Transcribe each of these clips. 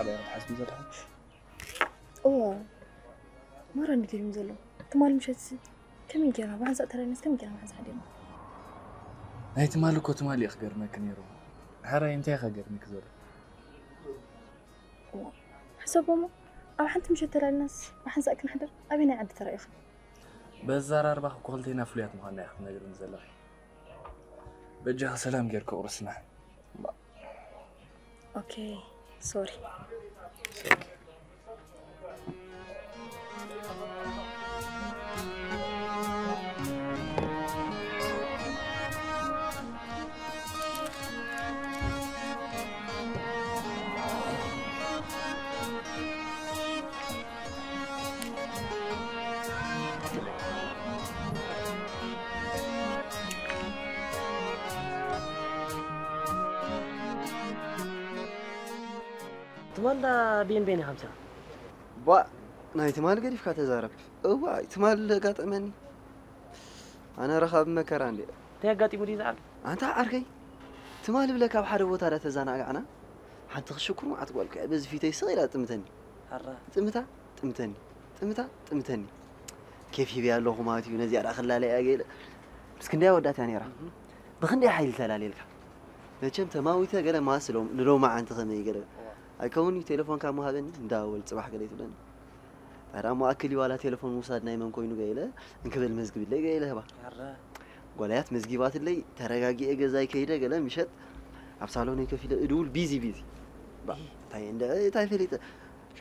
ክትሓስቢ ዘለኺ? እዋ፣ ማራ እንዲ ገርም ዘሎ። ትማል ምሸት ሲ ከመይ ጌርና ብሓንሳእ ተላይናስ ከመይ ጌርና ብሓንሳእ ሓዲርና? ናይ ትማል እኮ ትማል እዩ ክገርመኪ ነይሩ። ሕራይ እንታይ ከገርመኪ ዘሎ? እዋ፣ ሕሰቦሞ፣ ኣብ ሓንቲ ምሸት ተላይናስ ብሓንሳእ ክንሕደር ኣበየናይ ዓዲ ተራኢኹም? በዘራርባኺ እኮ ክልቴና ፍሉያት ምዃንና ኢኺ ክትነግርኒ ዘለኺ። በጃኺ ሰላም ጌርኪ ቁርስና። ኦኬ፣ ሶሪ። ትማል እንዳ ቤን ቤን ኢኻ ምሳኻ? ቧእ፣ ናይ ትማል ገዲፍካ ተዛረብ። እዋይ፣ ትማል ኣጋጠመኒ። ኣነ ረኻቢ መከራ እንድየ። እንታይ ኣጋጢሙ ድዩ ዝዓል? ኣንታ ዓርከይ፣ ትማል ብለካ ኣብ ሓደ ቦታ ዳ ተዘናጋዕና፣ ሓንቲ ክሽኩር መዓት ጓል ኮይና በዚ ፊተይ ስቕ ኢላ ጥምተኒ። ኣራ። ጥምታ ጥምተኒ፣ ጥምታ ጥምተኒ። ኬፍ ሂበያ ኣለኹ ማለት እዩ፣ ነዚኣ ዳ ክላለያ ገለ። ምስ ክንደይ ኣወዳት እያ ነይራ? እህ። ብኽንደይ ሓይሊ ተላልየልካ? መቸም ተማዊተ ገለ ማስ ሎም-፣ ንሎማዓንቲ ከመይ ገለ። እዋ። ኣይከውን እዩ፣ ቴሌፎንካ እሞ ሃበኒ፣ እንዳወል ጽባሕ ገለ ትብለኒ። ታዲያ እሞ ኣክል እዩ ዋላ ቴሌፎን ምውሳድ ናይ መን ኮይኑ ገለ፣ እንክብል መዝግብለይ ገለ ህባ። ኣረ። ጓልያት መዝጊባትለይ፣ ተረጋጊኤ ገዛይ ከይደ ገለ ምሸት ኣብ ሳሎነይ ከፊለ እድውል ቢዚ ቢዚ። ባ፣ እንታይ እንደ-፣ እንታይ ፈሊጠ?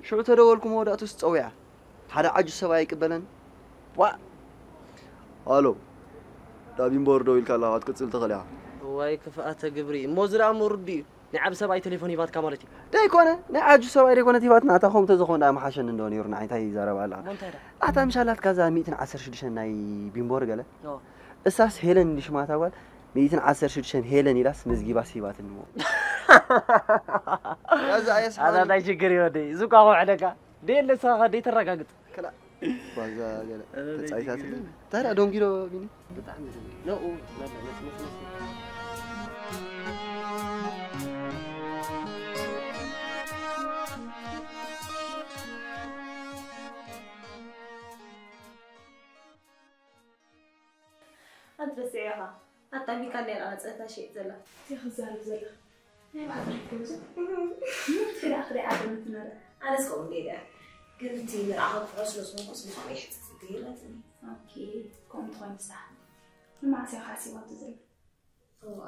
ሽዑ ተደወልኩ መወዳእቱስ ጸዊዓ። ሓደ ዓጁ ሰብኣይ ኣይቅበለን። ዋ! ኣሎ፣ ዳቢምቦር ደው ኢልካ ኣለኻ፣ ክትቅጽል ትኽእል ኢኻ። እዋይ ክፍኣተ ግብሪ። እሞ እዚ ደኣ እሞ ርዱእ እዩ። ናይ ዓቢ ሰብኣይ ቴሌፎን ሂባትካ ማለት እዩ። ደይኮነ፣ ናይ ዓጁ ሰብኣይ ደይኮነት ሂባትና፣ እታ ከምኡ ተዝኾን ደኣ ምሓሸኒ እንዶ ነይሩ፣ ንዓይ እንታይ ይዛረብ ኣለኻ? እሞ እንታይ ደኣ? ኣታ ምሻላትካ እዛ ሚእትን ዓሰርተ ሽዱሽተን ናይ ቢምቦር ገለ? ኦ። እሳስ ሄለን እንዲ ሽማ እታ ጓል፣ ሚእትን ዓሰርተ ሽዱሽተን ሄለን ኢላስ መዝጊባስ ሂባትኒ እሞ። ያዛ ኣየስ ኣታ ማኒ። እንታይ ሽግር እዩ ወደይ? እዚ እኳ ከውሕደካ። ደየለ ንስኻ ከ ደይተረጋግጽ? ክላ-፣ ባዛ ገለ ኣረ፣ ተጻይታትለይ። ችግር የለን። ታዲያ ደንጊሮ ቢኒ? ብጣዕሚ ደንጊ-፣ ነኡ፣ መለ፣ መስ፣ መስ፣ መስ። ኣንተ ረሲዕኻ። ኣጣቢካ ነይራ ጸታ ሸይጥ ዘላ። እንታይ ክዛረብ ዘለኻ? ናይ ባዕልኻ ይኮን እሱ? እህ። ምን ትሪኣ ክሪኣ ኣለኒ ትነረ? ኣነስ ከምኡ እንደ ኢለ። ግን እቲ መርዓ ክፍዖ ስለ ዝኾንኩ ስለ ዝኾነ ይሕጽጽ እንተይላትኒ። ኦኬ፣ ከምኡ እንተኾይኑ ሳሕ። ንመዓስ ኢኻ ሓሲባቶ ዘላ? እዋ።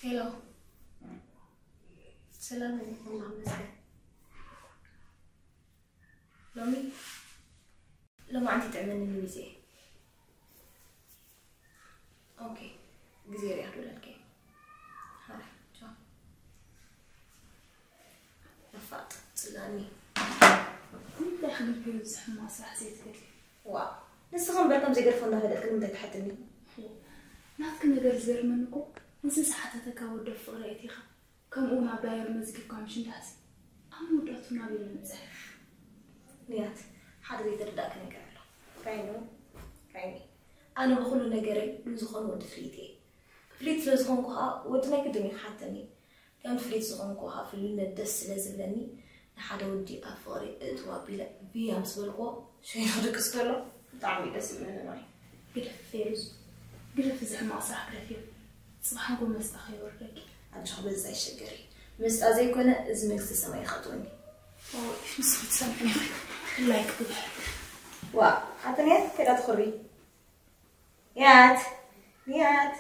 ሄሎ። ሰላም ኣለኩም፣ ኣመስገን። ሎሚ፣ ሎማዓንቲ ጥዕመኒ ንሚዜ። ኦኬ፣ ግዜ ሪኣ ክደውለልኪ እየ። ሃይ፣ ቻው። ነፋጥ፣ ጽላኒ። እንታይ ክብል ፔሩዝ ሕማቕ ስራሕ ዘይትገድፊ? ዋእ፣ ንስኺ እምበር ከም ዘይገድፎ እንዳፈለጥኪ ንምንታይ ትሓትኒ? ናትኪ ነገር ዝገርመኒ እኮ፣ እንስሳ ሓተተካ ወዲ ፍቕሪ ኣእቲኻ፣ ከምኡ ናብ ዳየር መዝጊብካ ምሽ እንዳሲ፣ ኣብ መወዳእቱ ናበይ ምብጽሕ? ንያት፣ ሓደ ዘይተረዳእኪ ነገር ኣሎ። ራይኖ፣ ራይኒ፣ ኣነ ብኹሉ ነገረይ ንዝኾነ ወዲ ፍልይቲ እየ። ፍልይቲ ስለ ዝኾንኩ ኸኣ ወዲ ናይ ግድን እዩ ክሓተኒ። ከም ፍልይቲ ዝኾንኩ ኸኣ ፍልልነት ደስ ስለ ዝብለኒ ንሓደ ወዲ ኣብ ፍቕሪ እእትዎ ኣቢለ ብያ ምስ በልክዎ ሸይኑ ክድቅስ ከሎ ብጣዕሚ እዩ ደስ ዝብለኒ ንዓይ። ግደፍ ፌሩዝ፣ ግደፍ እዚ ሕማቕ ስራሕ ግደፍዮ። ጽባሕ ንግሆ መስጣ ከይወርደኪ። ኣጆኺ በዚ ኣይትሸገሪ። መስጣ ዘይኮነ እዚ መንግስተ ሰማይ ይኸእትወኒ። ኦ፣ ኢፍ ንስኺ ትሰምዕኒ ኢኺ። ላይክ ግበሪ። ዋ፣ ኣንተ ንያት ከይዳ ትኹሪ። ንያት፣ ንያት።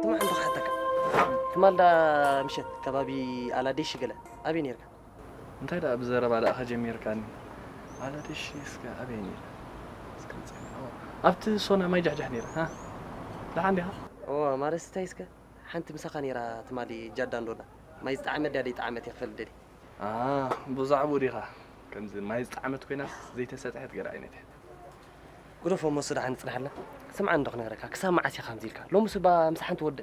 ትማል እንተ ክሓተካ፣ ትማል ዳ ምሸት ከባቢ ኣላዴሽ ገለ ኣበይ ነይርካ? እንታይ ደኣ ብዘረባ ደኣ ከጀሚርካኒ? ኣላዴሽ እስከ ኣበይ ነይረ? እስከ ንጽበ። ኦ፣ ኣብቲ ሶና ማይ ጃሕጃሕ ነይረ፣ ሃ? ደሓን ዲኻ? ኦ፣ ማለትስ እንታይ እስከ? ሓንቲ ምሳኻ ነይራ ትማሊ ጃዳ እንዶና። ማይ ዝጠዓመት ድያ ደይጠዓመት እየ ክፈልጥ ደልየ። ኣ፣ ብዛዕባኡ ዲኻ? ከምዚ ማይ ዝጠዓመት ኮይናስ ዘይተሰጥሐት ገለ ዓይነት እያ። ግደፎ እሞ፣ እሱ ደሓን ጽንሓልና። ስምዓ እንዶ ክነግረካ፣ ክሳብ መዓስ ኢኻ ከምዚ ኢልካ? ሎምስ እባ ምስ ሓንቲ ወዲ፣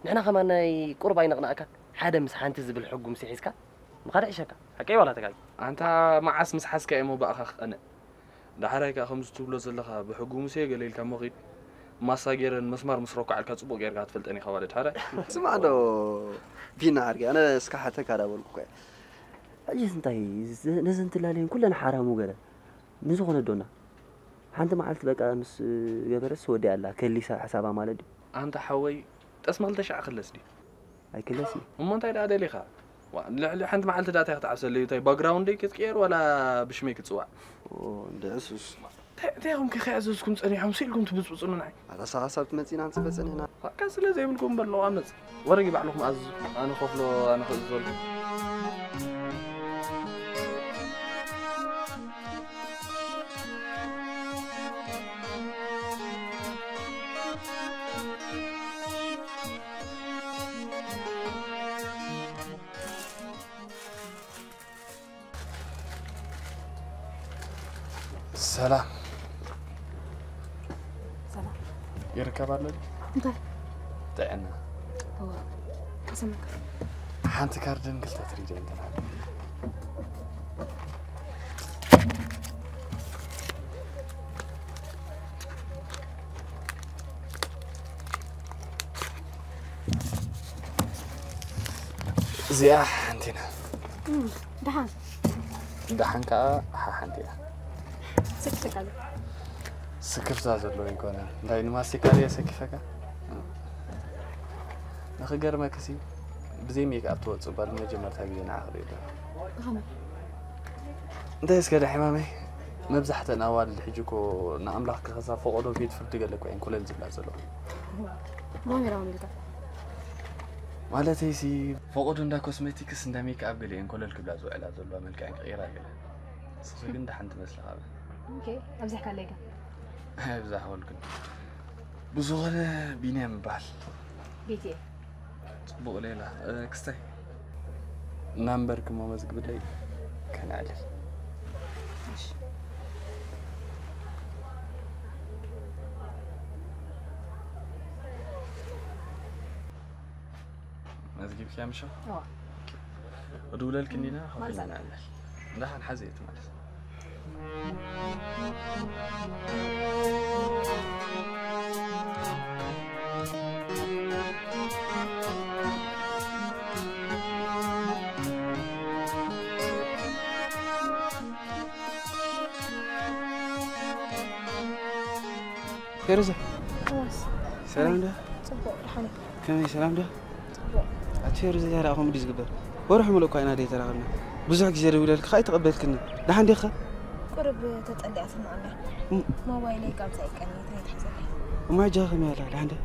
ንሕና ከማን ናይ ቁሩብ ኣይነቕናእካን። ሓደ ምስ ሓንቲ ዝብል ሕጉ ምስ ሒዝካ፣ ምኻድ ይሕሸካ። ሓቀይ ዋላ ተጋጊ? ኣንታ መዓስ ምስ ሓዝካ እየ እሞ ብኣኻ ክቐንእ። ዳሕራይ ከኣ ከምዚ ትብሎ ዘለኻ ብሕጉ ሙሴ ገለ ኢልካ እሞ ኺድ። ማሳ ገይረን መስማር ምስ ረኳዓልካ ጽቡቕ ጌርካ ክትፈልጠን ኢኻ ማለት ሓራይ። ስማዕ ዶ ቢና ዓርኪ፣ ኣነ እስካ ሓተካ ዳበልኩ እኮ እየ። ሕጂስ እንታይ፣ ነዘን ትላለየን ኩለን ሓራሙ ገለ ንዝኾነ ዶና። ሓንቲ መዓልቲ በቃ ምስ ገበረስ ወዲኣ ኣላ፣ ከሊሳ ሕሳባ ማለት ድዩ? ኣንታ ሓወይ፣ ጠስሚ ክልተ ሻዕ ክለስ ድዩ? ኣይክለስን። እሞ እንታይ ደኣ ደሊኻ? ዋ፣ ልዕሊ ሓንቲ መዓልቲ ዳታ ክትዓብሰለይ፣ እንታይ ባክግራውንደይ ክትቅየር ዋላ ብሽመይ ክትጽዋዕ? ኦ፣ እንደ እሱስ። እንታይ፣ እንታይ ኢኹም ከ ከይኣዘዝኩም ጸኒሖም ስኢልኩም ትብጽብጹ ንዓይ? ኣታ ሳኻ ሳብ ትመጺና ንጽበ ጸኒሕና። በቃ ስለ ዘይብልኩም በሎ ኣመጽ። ወረጊ ባዕልኹም ኣዝዙ። ኣነ ከፍሎ፣ ኣነ ክእዝዘልኩም። ሰላም። ሰላም። ይርከብ ኣሎ ድዩ? እንታይ? ጥዕና። እወ። ከሰምካ። ሓንቲ ካርድን ክልተ ትሪደንትን። እዚኣ ሓንቲ ኢና። እም፣ ደሓን። ደሓን ከኣ ሓሓንቲ ኢና። ስክፍታ ኣሎ። ስክፍታ ዘለዎ ኣይኮነን። እንታይ ንማስቲካ ድየ ሰኪፈካ? ንኽገርመክሲ፣ ብዘይ ሜክኣፕ ትወጽእ ጓል ንመጀመርታ ግዜ ንዓ ክርኢ ኣለኹ። ብኸመይ? እንታይ እስከ ዳ ሕማመይ? መብዛሕተን ኣዋልድ ሕጂ እኮ ንኣምላኽ ክኸሳ ፈቐዶ ቤት ፍርዲ ገለ እኮ እየን ኮለል ዝብላ ዘለዋ። ብኸመይ ኢሎም ኢልካ? ማለተይሲ፣ ፈቐዶ እንዳ ኮስሜቲክስ፣ እንዳ ሜክኣፕ ገለ እየን ኮለል ክብላ ዝውዕላ ዘለዋ፣ መልክዐን ክቕይራ ገለ። ንስኺ ግን ደሓን ትመስሊ ካብ። ኦኬ፣ ኣብዚሕካለይ ግን። ኣይብዛሕወልክን። ብዝኾነ ቢንያም ይበሃል። ቤት እየ። ጽቡቕ ሌላ። እ፣ ክስታይ። ናምበርኪ እሞ መዝግብለይ ከነዕልል። እሺ። መዝጊብክያ ምሻ? እዋ። እድውለልኪ እንዲና፣ ማለት ከፊልና ንዕለል። ደሓን ሓዘየት ማለት። ፌሩዘ፣ እዋስ። ሰላም ዶ? ጽቡቕ፣ ደሓን። ከመይ፣ ሰላም ዶ? ጽቡቕ። ኣቲ ፌሩዘ፣ ዛሬ ከምኡ ድዩ ዝግበር? ወርሒ ሙሉእ እኳ ኢና ደይተራኸብና። ብዙሕ ግዜ ደዊለልካ ከኣ ኣይተቐበልክኒ። ደሓን ዲኻ? ቁሩብ ተጸሊኣ ስምዓና። እም። ሞባይለይ ቃልሳ ይቀኒ፣ እንታይ ትሕዘለይ? እሞ ሕጂ ከመይ ኣላ? ደሓን ዶ?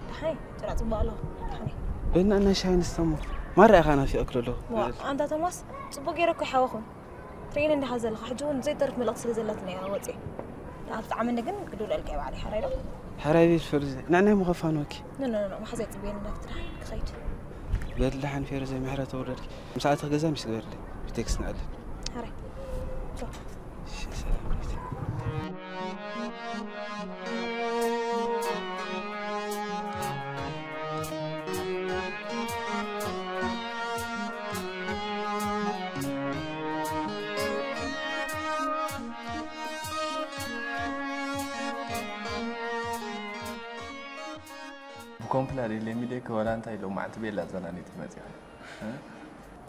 ደሓን፣ ጭራ ጽቡቕ ኣለኹ። ደሓን። በና እና ሻሂ ንስተሞ። ማራ ኢኻ ናፊቐክ ዘለኹ። ዋ፣ ኣንታ ቶማስ፣ ጽቡቕ ገይረ እኮ ይሓወኹም። ትርእይኒ እንዲኻ ዘለኻ፣ ሕጂ እውን ዘይተርፍ መልእኽቲ ስለ ዘላትና እያ ወፂአ። ደኣ ክትጠዓመኒ ግን ክድውለልካ እየ ባዕለይ፣ ሓራይ ዶ? ሓራይ ቤት ፌሩዘ፣ ንዕናይ ምኸፋንወኪ። ኖ፣ ኖ፣ ኖ፣ ኖ፣ መሓዛይ ጽበየኒ፣ ናብቲ ደሓን ክኸይድ። በል ደሓን ፌሩዘ፣ ምሕረት ተውረድኪ። ምስ ኣተኺ ገዛ ምስ ግበርለይ፣ ብቴክስት ንኣለይ። ሓራይ። ቻው። እሺ፣ ሰላም ቤት። ብኮምፕላ ድየ ለሚደኪ ወላ እንታይ ሎማዕንቲ ቤላ ዘናኒት መፂኻ? እ?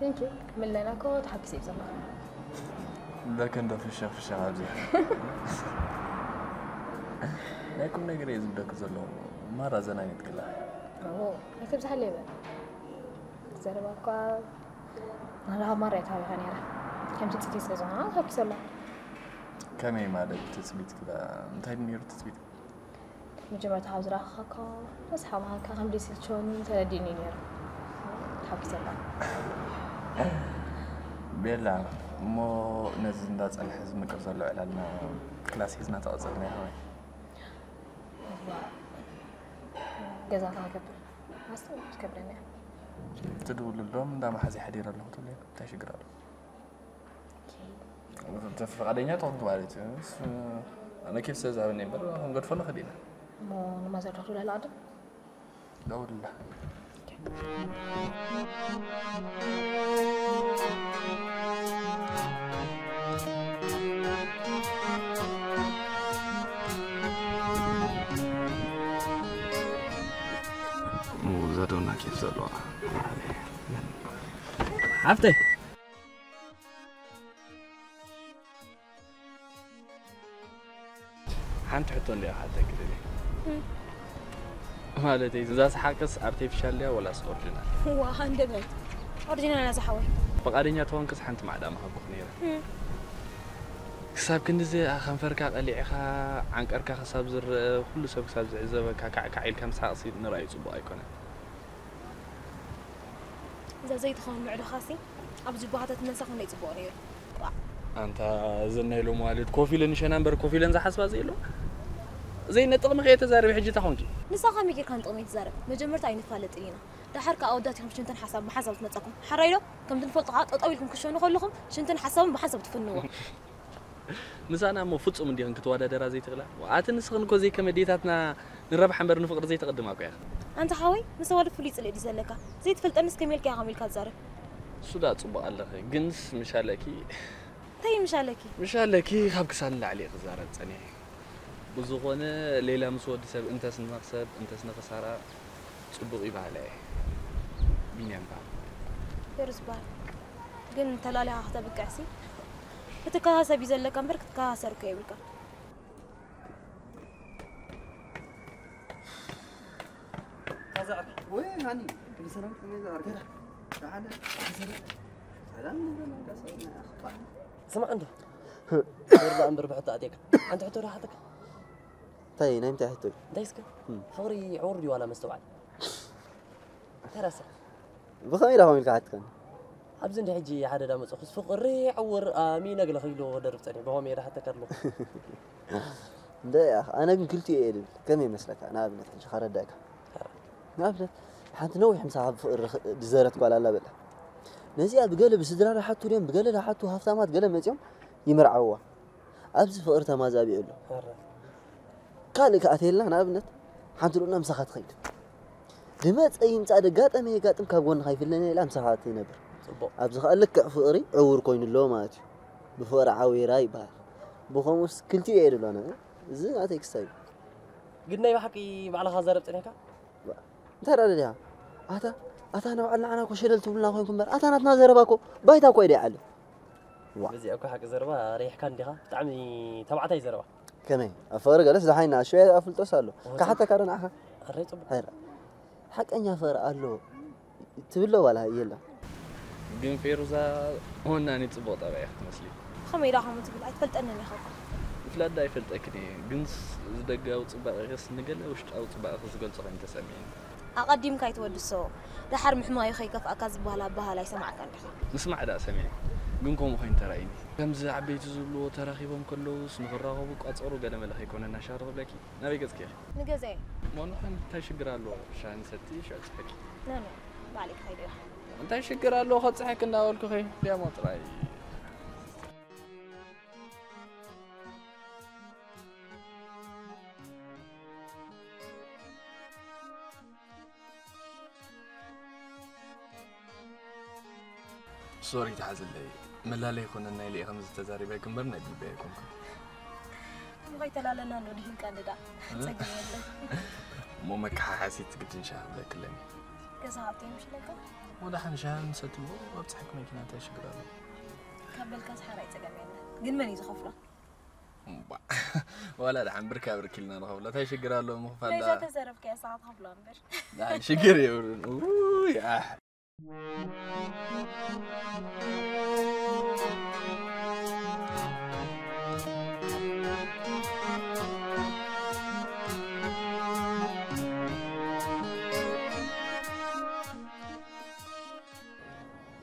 Thank you። ምለና እኮ ተሓጊሰ እዩ ዘለኹ። ለከ እንዶ ፍሸኽ ፍሸኽ ኣብዚ። ናይ ቁም ነገር እየ ዝብለኪ ዘለኹ። ማራ ዘናኒት ክላ። ኦ፣ ኣይተብዝሓለይ በል። ዘረባ እኳ ማራ ማራ እየ ተባቢኻ ነይረ። ከምዚ ጽቲ ስለ ዝኾነ ተሓጊሰ ኣለኹ። ከመይ ማለት ትጽቢት ክላ? እንታይ ድዩ ነይሩ ትጽቢት? መጀመርታ ካብ ዝረኣኻካ፣ ተስፋ ምሃብካ ከም ዘይስልቸወኒ ተረዲእኒ ነይሩ። ተሓጒሰ ኣለኹ። ቤላ፣ እሞ ነዚ እንዳጸንሐ ዝምቅር ዘሎ ዕላልና ክላስ ሒዝና ተቐጽልና ኢና ወይ? እዋ፣ ገዛኻ ክገብር። ኣስተውዕል ትገብረኒ እያ። ትድውልሎም እንዳ መሓዘይ ሓዲረ ኣለኹ ትብለዮም። እንታይ ሽግር ኣሎ? ኦኬ። እንተ ፍቓደኛ ትኾንኪ ማለት እዩ። እስ-፣ ኣነ ኬፍ ስለ ዝሃበኒ እምበር ክንገድፎ ንኽእል ኢና። እሞ ንማዘር ዶ ክትብላ ኢላ ቅድም? ደውልላ። እዛ ዶና ኬፍ ዘለዋ ሓፍተይ። ሓንቲ ሕቶ እንዲያ ክሓተኪ ደልየ። እም። ማለተይ እዛ ሰሓቅስ ኣርቲፊሻል ድያ ወላስ ኦሪጂናል? ዋ፣ ሃንደበት። ኦሪጂናል እያ ዝሓወይ። ፍቓደኛ ተኾንክስ ሓንቲ ማዕዳ ምሃብኩኽ ነይረ። እም። ክሳብ ክንድዚ ከንፈርካ ቀሊዕኻ ዓንቀርካ ክሳብ ዝረአ ኩሉ ሰብ ክሳብ ዝዕዘበካ ካዕካዕ ኢልካ ምስሓቕሲ ንርኣዩ ጽቡቕ ኣይኮነን። እዛ ዘይትኸውን ምዕዶኻሲ ኣብዚ ባህ ተትመልሳ ክንደይ ጽቡቕ ነይሩ። ዋ። ኣንታ እዘን ናይ ሎሚ ዋልድ ኮፍ ኢለን ይሸና እምበር ኮፍ ኢለን ዝሓስባ ዘየለዋ። ዘይነጥቕሚ ከየተዛርቢ ሕጂ እንታይ ኾንኪ? ንሳ ከመይ ጌርካ ንጥቕሚ ትዛረብ? መጀመርታ ኣይንፋለጥን ኢና። ደሓር ከኣ ኣወዳት ኢኹም ሽንትን ሓሳብ ብሓንሳብ ትመጻኩም። ሓራይ ዶ? ከምቲ ንፈልጦ ከኣ ጠጠው ኢልኩም ክሸኑ ከለኹም ሽንትን ሓሳብን ብሓንሳብ ትፍንዎ። ምሳና እሞ ፍጹም እንዲኽን ክትወዳደራ ዘይትኽእላ? ኣቲ ንስኽን እኮ ዘይከም ኣዴታትና ንረብሓ እምበር ንፍቕሪ ዘይተቐድማ እኮ ኢኽን። ኣንታ ሓወይ፣ ምስ ኣዋልድ ፍሉይ ጽልኢ ድዩ ዘለካ? ዘይትፈልጠንስ ከመይ ኢልካ ኢኻ ከምኡ ኢልካ ትዛረብ? እሱ ደኣ ጽቡቕ ኣለኺ፣ ግንስ ምሻለኪ እንታይ እዩ ምሻለኪ? ምሻለኪ ካብ ክሳድ ንላዕሊ እየ ክዛረብ ጸኒሐ። ብዝኾነ ሌላ ምስ ወዲ ሰብ እንተስ ንመኽሰብ እንተስ ንኽሳራ ጽቡቕ እዩ በሃላይ እየ። ቢንያም በሃል። ፌሩዝ በሃል። ግን ተላሊኻ ከተብቅዕሲ ክትከሳሰብ እዩ ዘለካ እምበር ክትከሳሰር እኮ የብልካ። ወይ ሃኒ፣ ብሰላም ከመይ ዝኣርገ? ደሓን፣ ብሰላም። ሰላም ንበል፣ ደስ ይበል። ስማዕ እንዶ፣ ወርዳ እምበር ብሕቶ ኣትየካ። ሓንቲ ሕቶ ዶ ሓተካ? እንታይ፣ ናይ ምንታይ ሕቶ እዩ? እንታይ እስከ? እም። ፍቕሪ ዕውር ድዩ ዋላ መስተውዓል? ተረሳ። ብኸመይ ኢላ ኸም ኢልካ ሓትካኒ? ኣብዚ እንዲ ሕጂ ሓደ ዳ መጽኹስ ፍቕሪ ዕውር ኣሚነ ገለ ክኢሉ ክደርፍ ጸኒሑ። ብኸመይ ኢለ ሓተካ ኣለኹ? እንደ ኣነ ግን ክልቲኡ እየ ድብል። ከመይ ይመስለካ? ንኣብነት ሕጂ ከረዳእካ። ንኣብነት ሓንቲ ነዊሕ ምሳኻ ብፍቕሪ ኽ-፣ ዝዘረት ጓል ኣላ በላ። ነዚኣ ብገለ ብስድራ ዳሓቱ ድዮም ብገለ ዳሓቱ ሃፍታማት ገለ መጺኦም ይምርዓውዋ። ኣብዚ ፍቕሪ ተማዛቢኡ ኣሎ። ኣረ። ካልእ ከኣ ተየልና ንኣብነት ሓንቲ ልኡና ምሳኻ ትኸይድ። ድመጸ ይምጻእ ደጋጠመ የጋጥም ካብ ጎንኻ ይፍለኒ ኢላ ምሳኻ ትነብር። ጽቡቕ። ኣብዚ ከኣ ልክዕ ፍቕሪ ዕውር ኮይኑ ኣሎ ማለት እዩ። ብፍቕሪ ዓዊራ ይበሃል። ብኸምኡስ ክልቲኡ እየ ድብሎ ኣነ። እዚ ናተይ ክስታይ እዩ። ግን ናይ ብሓቂ ባዕልኻ ዘረብ ጸኒሕካ? ባ-፣ እንታይ ደኣ ደሊኻ? ኣታ፣ ኣታ ንባዕልና ዓና እኮ ሸለል ትብሉና ኮይንኩም እምበር፣ ኣታ ናትና ዘረባ እኮ ባይታ እኮ እዩ ደይዓሊ። ዋ። በዚኣ እኮ ሓቂ ዘረባ ሪሕካ እንዲኻ፣ ብጣዕሚ ተባዕታይ ዘረባ። ከመይ? ኣብ ፍቕሪ ገለስ ደሓይና፣ ኣሽወያ ኣፍልጦስ ኣሎ። ወፂ-፣ ክሓተካ ዶ ንዓኻ? ኣረይ ጽቡቕ። ሃይራ። ሓቀኛ ፍቕሪ ኣሎ ትብሎ ዋላ የለን? ግን ፌሩዛ ወናኒ ጽቡቕ ጠባይ እያ ክትመስሊ። ብኸመይ ኢላ ከምኡ ትብል? ኣይትፈልጠንን ኢኻ እኮ። ምፍላጥ ደኣ ኣይፈልጠክን እየ፣ ግንስ እዚ ደጋዊ ጽባቐኽስ ንገለ ውሽጣዊ ጽባቐኺ ዝገልጾ ኮይኑ ተሰሚዕኒ። ኣቐዲምካ ኣይትወድሶ፣ ደሓር ምሕማዩ ከይከፍኣካ ዝበሃል ኣበሃህላ ኣይሰማዕካን ዲኻ? ምስማዕ ደኣ ሰሚዐ፣ ግን ከምኡ ኮይኑ ተራእዩኒ። ከምዚ ዓበይቲ ዝብልዎ ተራኺቦም ከለዉስ ንኽራኸቡ ቋጸሩ ገለመለ ከይኮነና ሻር ክብለኪ። ናበይ ገጽኪ ኢኺ? ንገዛይ። እሞ ንሕን እንታይ ሽግር ኣለዎ? ሻሂ ንሰቲ ሽዑ ጽሕኪ። ኖ፣ ኖ፣ ባዕለይ ክኸይድ እየ። እንታይ ሽግር ኣለዎ ከብጽሐኪ እንዳበልኩ ኸይ ድያሞ ጥራይ። ሶሪ፣ ተሓዝለይ። መላለይ ይኹነና ኢለ እየ ከምዚ ተዛሪበ ግንበር ናይ ብልበይ ኣይኮንኩን። እሞ ከይተላለና እንዶ ድሂልካ እንድዳ። እ? ጸገም የለን። እሞ መከሓሓሲት ግድን ሻሂ ክብለኪ ኣለኒ። ገዛ ሃብተይ ምሽ ኢለካ? ወደ ሓን ሻሂ ንሰቲ እሞ ኣብፅሐኪ መኪና እንታይ ሽግር ኣሎ? ካብ በልካ ዝሓራይ ጸገም የለን። ግን መን እዩ ዝኸፍሎ? እምባ። ዋላ ደሓን ብርካ ብርክ ኢልና ንኸፍሎ። እንታይ ሽግር ኣሎ ምኽፋል ናይዛ ደኣ? ተዘረብካያ ንስኻ ትኸፍሎ እምበር። ደሓን ሽግር የብሉን። ውይ፣ ኣሕ።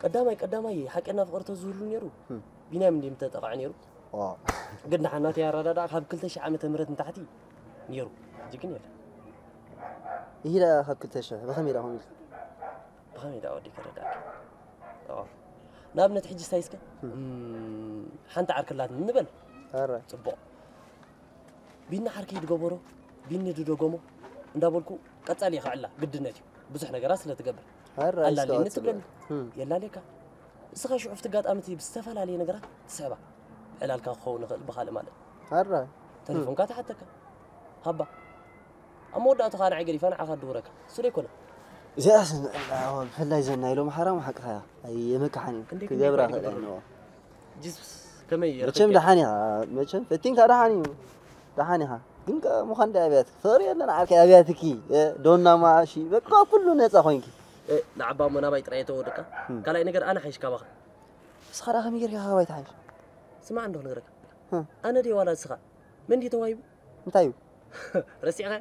ቀዳማይ፣ ቀዳማይ ሓቀና ፍቕሪ ተዝህሉ ነይሩ፣ ህም። ቢንያም እንዲም ተጠቕዐ ነይሩ። ዋው። ግን ደሓን ናተይ ኣረዳድኣ ካብ ክልተ ሽሕ ዓመተ ምህረት ንታሕቲ ነይሩ። ሕጂ ግን የለን። ኢሂዳ ካብ ክልተ ሽሕ ብኸመይ ኢላ ኾን ኢልካ? ብኸመይ ኢላ ወዲ ከረዳእካ? ኦ። ንኣብነት ሕጂ ስታይ እስከ፣ ህም። እም፣ ሓንቲ ዓርኪ ኣላትኒ ንበል። ኣረ። ጽቡቕ። ቢኒ ዓርከይ ዝገበሮ፣ ቢኒ ዝደገሞ እንዳበልኩ ቀጻሊ እየ ክዕላ ግድነት እዩ። ብዙሕ ነገራት ስለ ትገብር። ኣላልየኒ ትብለኒ። የላልየካ። እስኻ ሽዑ ኣብቲ ኣጋጣሚ እቲ ብዝተፈላለየ ነገራት ትስዕባ። ዕላልካ ክኸውን ይኽእል ብኻልእ ማለት። ተሌፎንካ ትሓተካ። ሃባ። ኣብ መወዳእቱ ኸኣ ንዓይ ገዲፋ ንዓኻ ትድውረካ። እሱ ዶ ኣይኮነ? እዚኣስ ብፍላይ ዘና ኢሎም ሓራም ሓቅኻ እያ። ኣየመካሓን እዩ። ክንደይ ክንደይ ክገብራ እኳ ክእል ይግበር። እየ። ጂሱስ፣ ከመይ መቸም የረኽብካ? ደሓን ኢኻ። መቸም ፈቲንካ ደሓን እዩ። ደሓን ኢኻ። ግን ከ ምዃን ዶ ኣብያትኪ? ፍቕሪ የለን ዓርከይ ኣብያትኪ። እ፣ ዶና ማሺ። በቃ ኩሉ ነጻ ኮይንኪ። እ፣ ንዓባ እሞ ናባይ ጥራይ ተወድቃ። እም። ካልኣይ ነገር ኣነ ሓይሽ ካባኻ። ንስኻ ደኣ ከመይ ጌርካ ካባይ ትሓይሽ? ስማዕ እንዶ ክነግረካ። እም። ኣነ ድየ ዋላ ንስኻ? መን ድዩ ተዋሂቡ? እንታይ እዩ? ረሲዕኻ?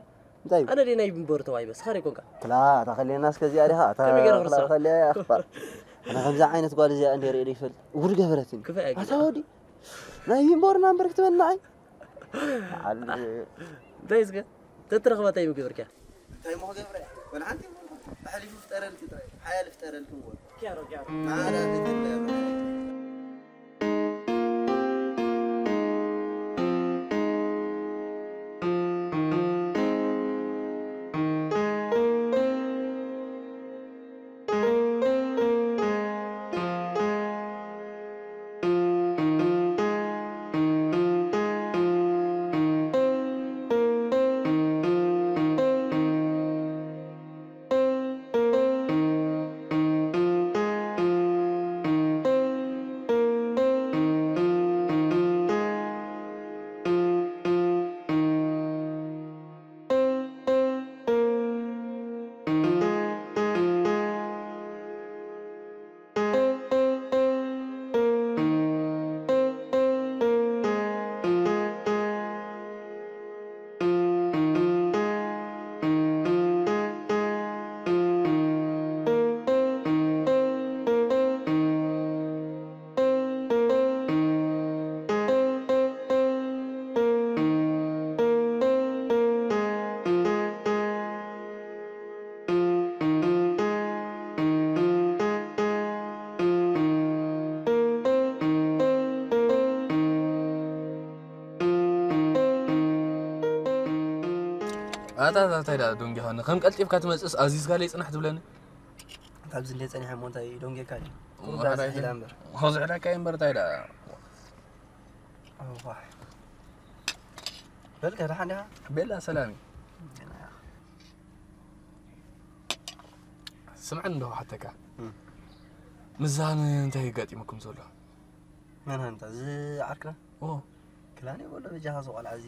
እንታይ እዩ? ኣነ ድየ ናይ ምንበሩ ተዋሂበ? ንስኻ ዶ ኣይኮንካ? ክላ፣ እታ ከልየና እስከ እዚኣ ዲኻ? እታ ከመይ ገይረ ክላ ክርስዓ? ከልያ እያ፣ ኣኽባር። ኣነ ከምዛ ዓይነት ጓል እዚኣ እንደ ርእየ ይፈልጥ። ጉድ ገበረትኒ። ክፍእ ኣታ ኣይግባእ። ወዲ። ናይ ቢምቦርና እምበር ክትበልና ኣይ። ዓል-፣ እንታይ እስከ? ተትረኽባ እንታይ ምገበርካ? እንታይ ሞ ክገብረ? ወላ ሓንቲ ሞ ኣሕሊፉ ፍጠረልኪ ጥራይ። ሓያል ፍጠረልኪ ሞ። ኪያሮ፣ ኪያሮ። ማራ ቤት ኣታ፣ ኣታ፣ እንታይ ደኣ ዶንጊኻኒ? ከም ቀልጢፍካ ትመጽእስ ኣዚዝካለይ ጽናሕ ትብለኒ? ካብዚ እንደ ጸኒሐ እሞ እንታይ ዶንጌካ ድዩ? እሞ ቁሩብ ደኣ ሓራይ ዝሕላ እምበር። ኸዝሕለካ እምበር እንታይ ደኣ? እዋ። በልካ ደሓን ዲኻ? ቤላ ሰላም እዩ። ስምዐኒ እንዶ ክሓተካ። እም። ምዛን እንታይ የጋጢመኩም ዘሎ? መን ሃንታ? እዚ ዓርክና? ኦ። ክላን እዩ በሎ በጃኻ እዚ ቆልዓ እዚ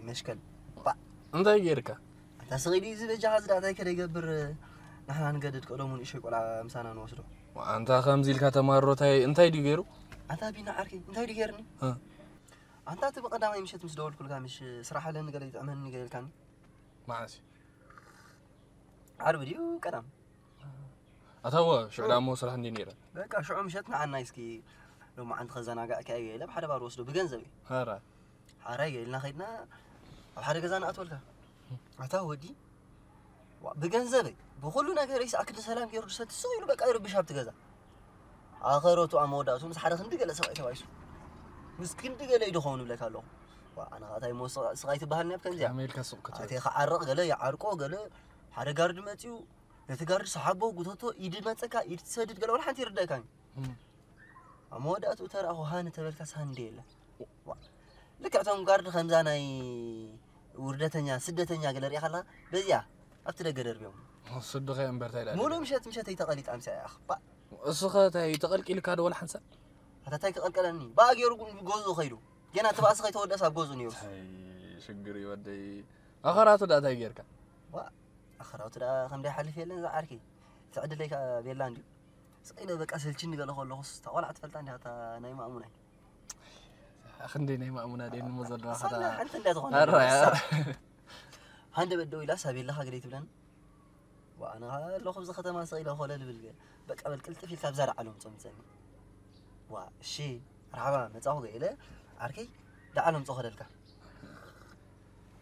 መሽከል። ባ። እንታይ ጌርካ? ኣንታ ስቕ ኢሉ እዚ በጃኻ እዚ ደኣ እንታይ ከደይገብር ንሕና ንገድድ ቀደሙ ንእሸይ ቆልዓ ምሳና ንወስዶ። ኣንታ ከምዚ ኢልካ ተማርሮ እንታይ፣ እንታይ ድዩ ገይሩ? ኣንታ ቢና ዓርከይ እንታይ ድዩ ገይርኒ? እ። ኣንታ እቲ ብቐዳማይ ምሸት ምስ ደወልኩልካ ምሽ ስራሕ ኣለኒ ገለ ይጥዕመኒ ገለ ኢልካኒ? መዓስ እዩ? ዓርቢ ድዩ ቀዳም? ኣታወ፣ ሽዑ ደኣ እሞ ስራሕ እንድዩ ነይረ። በቃ ሽዑ ምሸት ንዓናይ እስኪ ሎማዓንቲ ከዘናጋዕካ እየ ኢለ ብሓደ ባር ወስዶ ብገንዘብ እዩ። ኧረ። ሓራይ ኢልና ከይድና ኣብ ሓደ ገዛ ንኣትወልካ። ኣታ ወዲ፣ ዋ፣ ብገንዘበይ፣ ብኹሉ ነገረይ ሰኣክዲ ሰላም ገይሩ ድሰቲ ስቕ ኢሉ በቃ ይርብሽ ኣብቲ ገዛ። ኣኸረቱ ኣብ መወዳእቱ ምስ ሓደ ክንዲ ገለ ሰብኣይ ተባይሱ። ምስ ክንዲ ገለ እዩ ድኸውን እብለካ ኣለኹ። ዋ፣ ኣነ ኸኣ እንታይ እሞ ስቕ-፣ ስቕ ኣይትበሃልኒ ኣብ ከምዚኣ። ከመይ ኢልካ ስቕ ክትብል? ኣቴ ክዓርቕ ገለ ይዓርቆ ገለ ሓደ ጋርድ መጺኡ ነቲ ጋርድ ሰሓቦ፣ ጉተቶ፣ ኢድ መጸካ፣ ኢድ ትሰድድ፣ ገለ ወላ ሓንቲ ይርደእካን እዩ። እም። ኣብ መወዳእትኡ ተረኣኹ፣ ሃኒ ተበልካስ ሃኒ እንደ የለ። ዋ። ልክዕ እቶም ጋርድ ከምዛ ናይ ውርደተኛ፣ ስደተኛ ገለ ሪኢኻ ኣለኻ? በዚኣ ኣብቲ ደገ ደርብዮም። ስድኻ እምበር እንታይ ደኣ ሙሉእ ደኣ? ምሸት፣ ምሸተይ ተቐሊጣ ምሳይ ኣኽባእ። እስኸ እንታይ ተቐልቂልካ ዶ ወላ ሓንሳብ? ኣታ እንታይ ክቐልቀለኒ? ብኣ ገይሩ ግን ገዝኡ ኸይዱ። ገና እቲ ባእሲ ከይተወደኣስ ኣብ ገዝኡ ነይሩ። ኣይ፣ ሽግር እዩ ወደይ። ኣኸራቱ ደኣ እንታይ ጌርካ? ዋ፣ ኣኸራቱ ደኣ ከም ደይሓልፍ የለን ዝዓርከይ። እቲ ዕድለይ ከኣ ቤላ እንድዩ። ስቕ ኢለ በቃ ሰልችኒ ገለ ከለኹስ፣ እታ ቆልዓ ትፈልጣ እንድያ፣ እታ ናይ ማእሙናይ። ክንደይ ናይ ማእሙና ደየንሞ ዘለዋ ሳላ ከታ ሓንቲ እንድያ ዝኾነ። ኣረ፣ ኣረ። ሃንደበት ደው ኢላስ ኣቤላኻ ግደይ ትብለኒ። ዋ፣ ኣነ ኸኣ ኣለኹ ኣብዚ ከተማ ስቕ ኢለ ኮለል ብል ገ-፣ በቃ በል ቅልጥፍ ኢልካ ኣብዛ ደዓሎም ጾም ጸኒ። ዋ፣ እሺ፣ መርሓባ፣ መጻኹ ገ-፣ ኢለ ዓርከይ ደዓሎም ጾ ከደልካ።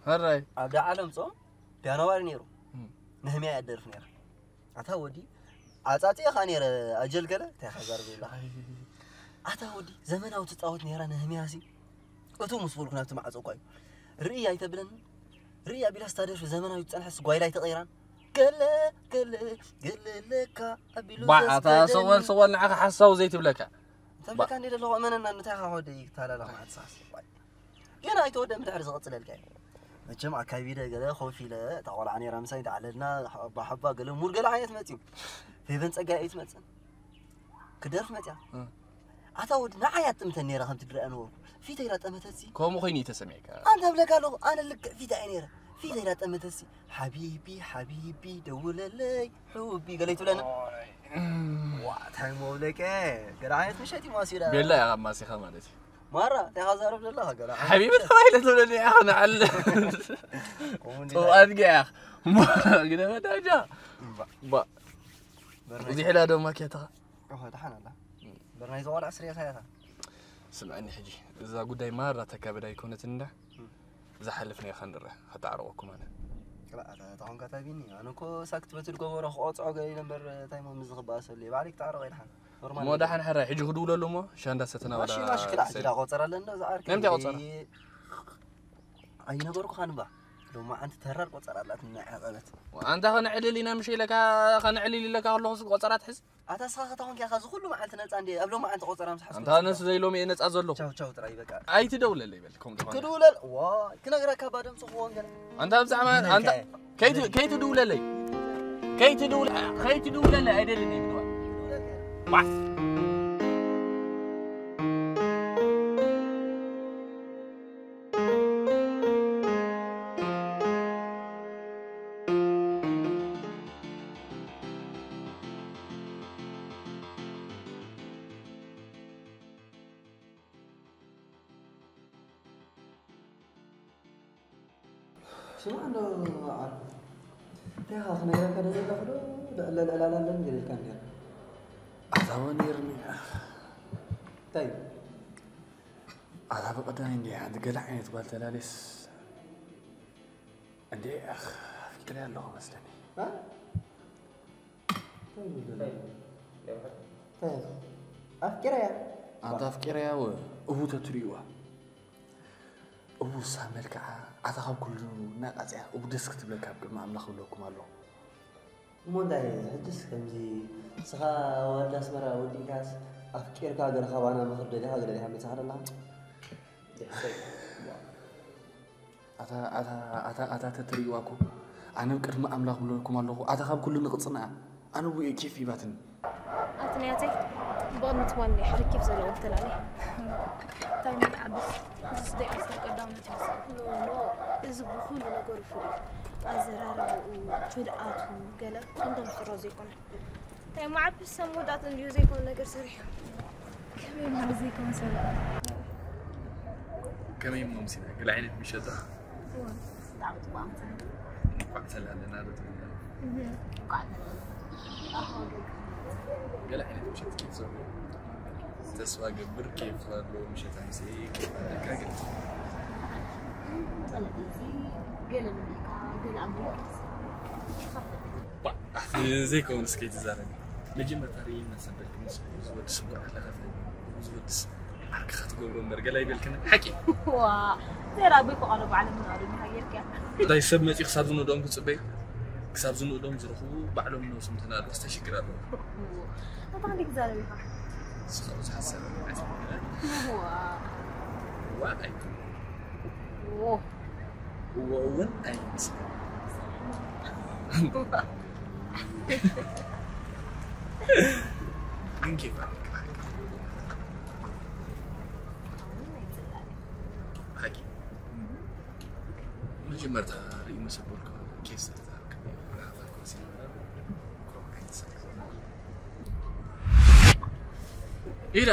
ሕራይ። ኣብ ደዓሎም ጾም ፒያኖ ባር ነይሩ። እም። ነህምያ እያ ትደርፍ ነይራ። ኣታ ወዲ፣ ዓጻጺ ኢኻ ነይረ፣ ኣጀል ገለ፣ እንታይ ኢኻ ዛርብ ዘለኻ? ኣይ። ኣታ ወዲ፣ ዘመናዊ ትጻወት ነይራ ነህምያሲ። እቱ ምስ በልኩ ናብቲ ማዕጾ እኳ እዩ። ርእይ ኣይተብለኒ። ርእይ ኣቢላ ስታደሽ ዘመናዊ ዝጸንሐስ ጓይላ ኣይተቐይራን። ገለ ገለ ገለ ለካ ኣቢሉ ባዕ ኣታ ሰወል ሰወል ንዓኻ ሓሳዊ ዘይትብለካ። ተብለካ እንዴ ዘለኹ እመነና እንታይ ኻ ሆደ ይታላላ ማለት ሳስ። ገና ኣይተወደ ምድሕር ዝቕጽለልካ እዩ። መቸም ኣካቢደ ገለ ኮፍ ኢለ እታ ቆልዓ ነይራ ምሳይ ተዓለልና ሓባ ሓባ ገለ ሙር ገለ ዓይነት መጽዩ። ፌቨን ጸጋይ ኣይትመጽን። ክደርፍ መጽያ። ኣታ ወዲ ንዓይ ኣጥምተን ነይራ ከምቲ ድረአ ነበርኩ። ፊተይ ላጠመተሲ። ከምኡ ኮይኑ እዩ ተሰሚዕካ። ኣንተ ብለካ ኣለኹ ኣነ ልክዕ ፊት ኣየ ነይረ። ፊተይ ላጠመተሲ ሓቢቢ ሓቢቢ ደውለለይ ሕቢ ገለይ ትብለኒ። ዋ እንታይ መብለቀ። ገለ ዓይነት ምሸት እዩ ማሲዳ። ቤላ እያ ካብ ማሲኻ ማለት እዩ። ማራ እንታይ ኻዛረብ ዘለኻ ገለ ዓይነት ሓቢቢ ተባሂለ ትብለኒ ኢኻ ንዓል። ከምኡ እንዲ ጥዋት ገያ ግደ መዳጃ። ባ በርናይ እዚሕላ ዶ ማኪያታኻ? ኦሆ ደሓን ኣላ። በርናይ ዝቆልዓ ስርያ ሳያታ። ስምዐኒ ሕጂ እዛ ጉዳይ ማራ ተካበዳ ኣይኮነትን እንዳ ዝሓለፍና ኢኻ ንረ ከተዓረቆኩም ኣነ። ተኾንካ ታቢኒ ኣነ እኮ ሳክት በቲ ዝገበሮ ክቆፅዖ ገለ ነበር። እንታይ ሞ ምዝኽበኣሰሉ ባዕለይ ክተዓረቆ ይድሓን። ኖርማል እሞ ደሓን ሕራይ ሕጂ ክድውለሉ እሞ ሻንዳ ሰተና ወዳ ማሺ ማሺ ክላ ሕጂ ዳ ቆፀር ኣለና ዝዓርክ ንምንታይ ቆፀራ? ኣይነበርኩኻን እባ። ሎማዓንቲ ተራር ቆፀር ኣላት ናይ ዓቐበት። ኣንታ ኸነዕልል ኢና ምሽ ኢለካ ኸነዕልል ኢለካ ከለኹ ቆፀራ ትሕዝ። ኣታ ስኻ ከተኾንኪ ኢኻ እዚ ኩሉ መዓልቲ ነፃ እንዴ ኣብ ሎማዓንቲ ቆፀራ ምስ ሓዝኩ ኣንታ ነሱ ዘይሎም እየ ነፃ ዘለኹ። ቻው ቻው ጥራይ በቃ። ኣይትደውለለይ በል ከምኡ ዝኾነ። ክድውለል ዋ ክነግረካ ባደም ስኽዎን ገለ። ኣንታ ብዛዕባ ኣንታ ከይት ከይትድውለለይ ከይትድውለ ከይትድውለለይ ኣይደልን እየ ብድዋ። ስማዕ እንዶ ዓርኩ እንታይ ኢኻ ክነግረካ ዶ ዘለኹ ዶ ልዕለ ልዕላላ ኣለኒ ገለ ኢልካ እንዲያ ኣታወ ነይርኒ እንታይ ኣታ ብቐዳኒ እንዲ ሓንቲ ገለ ዓይነት ጓል ተላሌስ እንዲ ኣፍቂረ ኣለኹ መስለኒ ኣፍቂረያ ኣንታ ኣፍቂረያ እቡ ተትርእዩዋ እቡ እሳ መልክዓ ኣታ ካብ ኩሉ እናቃፅያ እቡ ደስ ክትብለካ ኣብ ቅድሚ ኣምላኽ እብለኩም ኣለኹ እሞ እንታይ ሕጅስ ከምዚ ንስኻ ወዲ ኣስመራ ወዲእካስ ኣፍቂርካ ገለ ካባና ምኽሪ ደሊኻ ገለ ዲኻ መፅኻ ደለኻ ኣታ ኣታ ኣታ ኣታ ተትርእይዋ እኮ ኣነ ኣብ ቅድሚ ኣምላኽ ብለኩም ኣለኹ ኣታ ካብ ኩሉ ንቕጽንኣ ኣነ እየ ኬፍ ሂባትኒ ኣትንያተይ ብቕድሚ ትማሊ ሓደ ኬፍ ዘለዎ ተላለ እንታይ ምን ዓብስ እዚስ ደይ ኣስር ቀዳምነት ይመስል ኖ ኖ እዚ ብኹሉ ነገሩ ፍሉይ ኣዘራርባኡ ህድኣቱ ገለ ክንዶ ምሕሮ ዘይኮነ እንታይ ማዕብስ ሰብ መውዳእቲ እንድዩ ዘይኮነ ነገር ሰሪሑ ከመይ ማለት ዘይኮነ ሰብ ከመይ እሞ ምሲና ገለ ዓይነት ምሸት ዶ ብጣዕሚ ፅቡቅ ኣመት እንኳዕ ተላለና ዶ ትብልና እንኳዕ ተላለና ገለ ዓይነት ምሸት ኬፍ ዘሎ ተስፋ ገብር ኬፍ ኣሎ ምሸት ኣምሲ ኬፍ ኣለካ ግን ጠለብ እዚ ገለ ምልካ ገለ ኣምልካ ዘይከውን እስከ ይትዛረብ መጀመርታ ርእይና ሰበልክንስ ዝወዲ ስቡር ኣለኸፈ ዝወድስ ዓርክኻ ትገብሮ እምበር ገላ ይበልክን ሓቂ ዋ ዘራ ኣቦይ ፈቃዶ ባዕሎም ንኣዶ ሃየርካ እንታይ ሰብ መፂ ክሳብ ዝንእዶም ክፅበዩ ክሳብ ዝንእዶም ዝረኽቡ ባዕሎም ነብሶም ተናዶ ዝተሽግር ኣለዎ ኣታ ክንደይ ክዛረብ ኢኻ ስኻብ ዝሓሰበ ዋ ዋ ኣይኮነ እዎ እውን ኣይመስልን ግን ኬፍ ኣለካ ሓቂ መጀመርታ ርኢ መሰበርካ ኬፍ ስለዝሃብካ ኢዳ